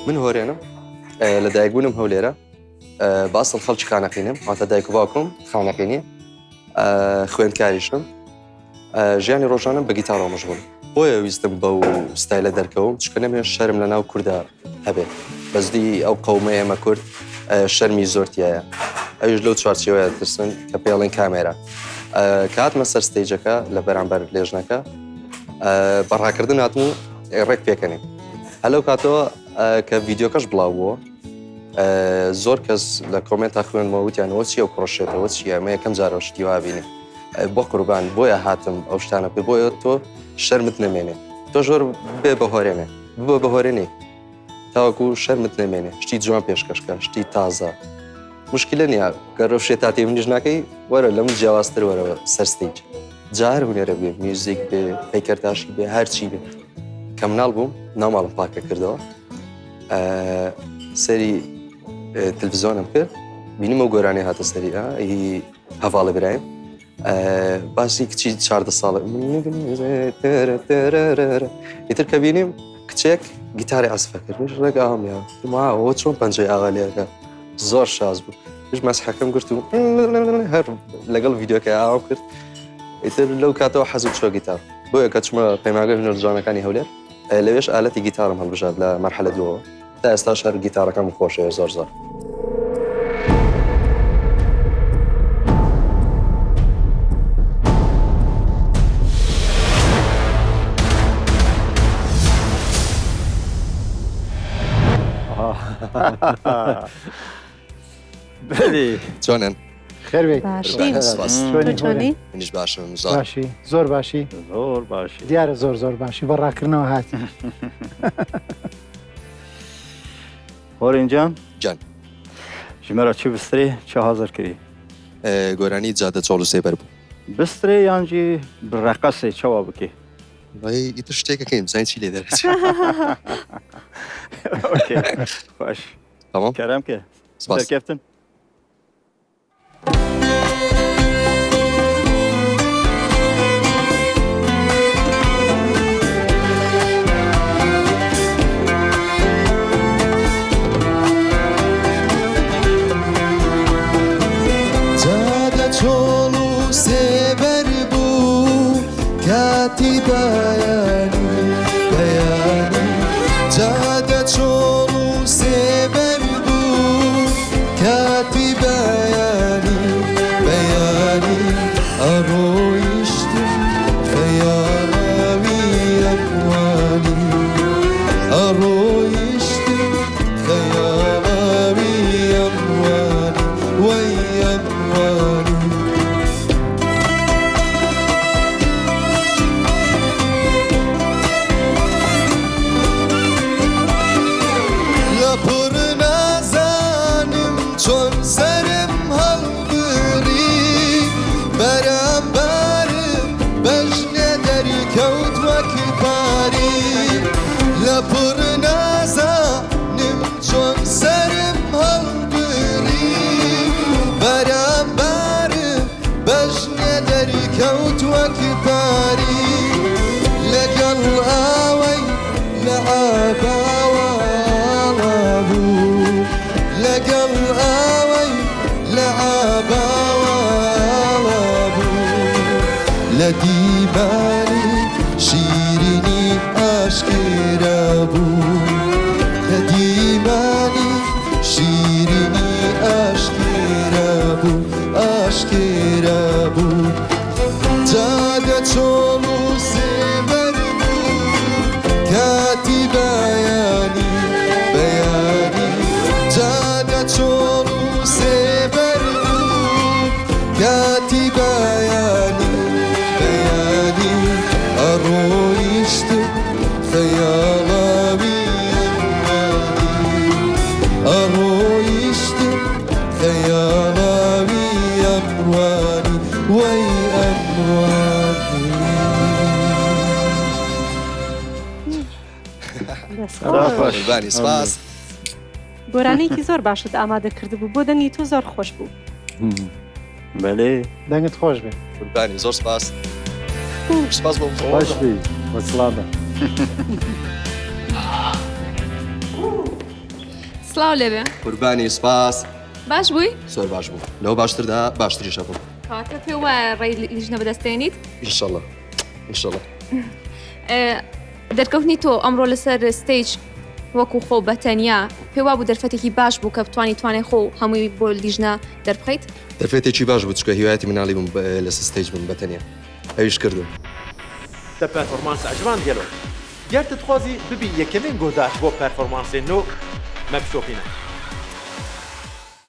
من هۆرێنم لە دایکبوونم هەولێرە بە ئەسڵ خەڵکی خانەقینم واتە دایک و باوکم خانەقینی خوێندکاریشم ژیانی ڕۆژانم بە گیتارەوە مەشغوڵم بۆیە ویستم بەو ستایلە دەرکەوم چکە نەمێ شەرم لە ناو کووردا هەبێ بەزدی ئەو قەومە ئێمە کورد شەرمی زۆر تایە ئەویش لەو چوارچێوەیە ترسن کە پێڵێن کامێرا کاتمە سەر stage ەکە لە بەرامبەر لێژنەکە بەڕاکردن هاتم و ڕێک پێکەنیم هەلو کاتەوە کە ڤیددیوکەش بڵاو بووە زۆر کەس لە comment ا خوێنمەوە وتیانەوە چیە و کوڕشێتەوە چیە ئەمە یەکەم جارەوە شتی وا بینی بۆ قوربان بۆیە هاتم ئەو شتانە پێ بۆیە تۆ شەرمت نەمێنێ تۆ زۆر بێ بە هۆرێنێ ببە بە هۆرێنێ تاوەکو شەرمت نەمێنێ شتی جوان پێشکەشکە شتی تازە مشکلە نییە گەرە شێتاتی منیش ناکەی وەرە لە من جیاوازتر وەرەوە سەر stage جار هونەرە بێ میوزیک بێ پەیکەرتاشی بێ هەرچی بێ کە مناڵ بووم ناوماڵم پاکە کردەوە سەری تلفزیۆنم کرد بینیم ئەو گۆرانی هاتە سەری هی هەڤاڵە برایم باسی کچی چاردە ساڵە ئیتر کە بینیم کچێک گیتاری عەزفە کرد منیش ڕێک ئاوم یا ئەوە چۆن پەنجەی ئاوا لێەکە زۆر شاز بوو منیش مەسحەکەم گرت و هەر لەگەڵ ڤیدیۆکە ئاوم کرد ئیتر لەو کاتەوە حەزم چوە گیتار بۆیە کە چمە پەیمانگەی هونەر جوانەکانی هەولێر لەوێش ئالەتی گیتارم هەڵبژارد لە مەرحەلە دووەوە تا ئێستاش هەر گیتارەکەم خۆشەوێ زۆر زۆر. بەلی چۆنن؟ خێر بێ باشی سپاس. چۆنی تۆ چۆنی؟ منیش باشم زۆر باشی زۆر باشی زۆر باشی دیارە زۆر زۆر باشی بە ڕاکردنەوە هاتی هۆرین جان جان ژمارە چی بسترێ چه حاضر کری گۆرانی جادە چۆڵ و سێبەر بوو بسترێ یانجی ڕەقەسێ چەوا بکێ وەی ئیتر شتێکەکەین بزانین چی لێ دەرەچێ okay باش تەمام کەرەم کە سپاس. سەرکەفتن جادە چۆڵ و سێبەر بوو کاتی بەیانی بەیانی جادە چۆڵ و سێبەر بوو کاتی بەیانی بەیانی ئەڕۆیشتم خەیاڵاوی ئەموانی ئەڕۆیشتم خەیاڵاوی ئەموانی وەی ئەموانی. لەپڕ نازانم چۆن سەرم هەڵبڕی بەرامبەرم بەژنێ دەرکەوت وەک پاری لەپڕ نازانم چۆن سەرم هەڵبڕی بەرامبەرم بەژنێ دەرکەوت وەک پاری لەگەڵ ئەوەی لە عاباوە بوو لەگەڵ ئەوەی لە عاباوە بوو لە دیمانی شیرینی ئاشکرا بوو لە دیمانی شیرینی ئاشکرا بوو ئاشکرا بوو جادە چۆڵ و سێبەر بوو کاتی بەیانی بەیانی جادە چۆڵ و سێبەر بوو کاتی بەیانی بەیانی ئەڕۆیشتم خەیاڵاوی ئەموانی ئەڕۆیشتم خەیاڵاوی ئەموانی وەی ئەموانی. قوربانی سپاس. گۆرانیکی زۆر باشت ئامادە کردبوو بۆ دەنگی تۆ زۆر خۆش بوو. بەلێ. دەنگت خۆش بێ. قوربانی زۆر سپاس. سپاس بۆ خۆش بی وەسڵامە. سڵاو لێبێ. قوربانی سپاس. باش بووی؟ زۆر باش بوو. لەوە باشتردا باشتریش هەبووم. کەواتە پێ وایە ڕێی لیژنە بەدەستێنیت؟ ئینشەڵا ئینشەڵا. دەرکەوتنی تۆ ئەمڕۆ لەسەر stage وەکو خۆ بە تەنیا پێ وابوو دەرفەتێکی باش بوو کە بتوانی توانای خۆ هەمووی بۆ لیژنە دەربخەیت؟ دەرفەتێکی باش بوو چونکە هیوایەتی مناڵی بووم لەسەر stage بم بە تەنیا ئەویش کردم. Te performans eciband gelo? Ger tu dixwazî bibî yekemîn guhdar ji bo performansên nû, me bişopîne.